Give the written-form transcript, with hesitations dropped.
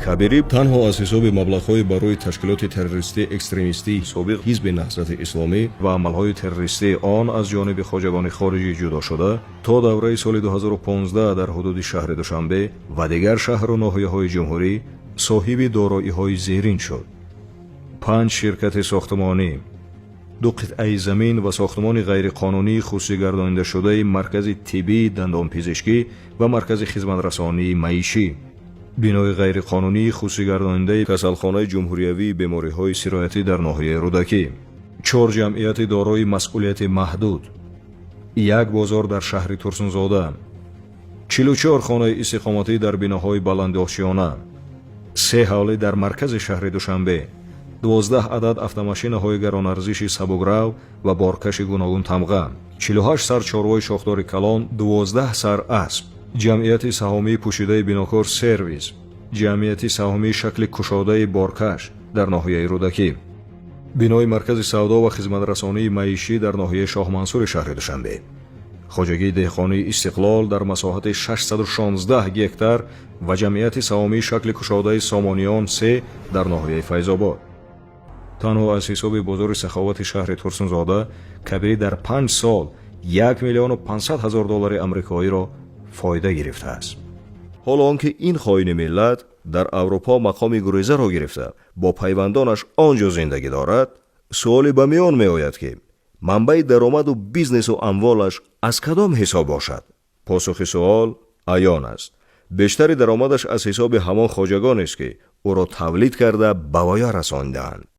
Кабирӣ танҳо аз ҳисоби маблағҳои барои ташкилоти террористӣ экстремистии собиқ Ҳизби Наҳзати Исломӣ ва амалҳои террористии он аз ҷониби хоҷагони хориҷӣ ҷудо шуда, то давраи соли 2015 дар ҳудуди шаҳри Душанбе ва дигар шаҳру ноҳияҳои ҷумҳурӣ соҳиби дороиҳои зерин шуд: панҷ ширкати сохтмонӣ, ду қитъаи замин ва сохтмони ғайриқонунии хусусигардонидашудаи маркази тиббии дандонпизишкӣ ва маркази хизматрасонии маишӣ, бинои ғайриқонунии хусусигардонидаи касалхонаи ҷумҳуриявии бемориҳои сироятӣ дар ноҳияи Рӯдакӣ, чор ҷамъияти дорои масъулияти маҳдуд, як бозор дар шаҳри Турсунзода, 44 хонаи истиқоматӣ дар биноҳои баландошёна, се ҳавлӣ дар маркази шаҳри Душанбе, 12 адад автомошинаҳои гаронарзиши сабукрав ва боркаши гуногунтамға, 48 сар чорвои шохдори калон, 12 сар асп, ҷамъияти саҳомии пӯшидаи Бинокор Сервис, ҷамъияти саҳомии шакли кушодаи Боркаш дар ноҳияи Рӯдакӣ, бинои маркази савдо ва хизматрасонии маишӣ дар ноҳияи Шоҳмансури шаҳри Душанбе, хоҷагии деҳқонии Истиқлол дар масоҳати 616 гектар ва ҷамъияти саҳомии шакли кушодаи Сомониён се дар ноҳияи Файзобод. Танҳо аз ҳисоби бозори Саховати шаҳри Турсунзода Кабирӣ дар 5 сол 1 500 000 доллари амрикоиро фоида гирифтааст. Ҳоло он ки ин хоини миллат дар Аврупо мақоми гурезаро гирифта, бо пайвандонаш он ҷо зиндагӣ дорад, суоле ба миён меояд, ки манбаи даромаду бизнесу амволаш аз кадом ҳисоб бошад? Посухи суол аён аст: бештари даромадаш аз ҳисоби ҳамон хоҷагонест, ки ӯро тавлид карда, ба воя расонидаанд.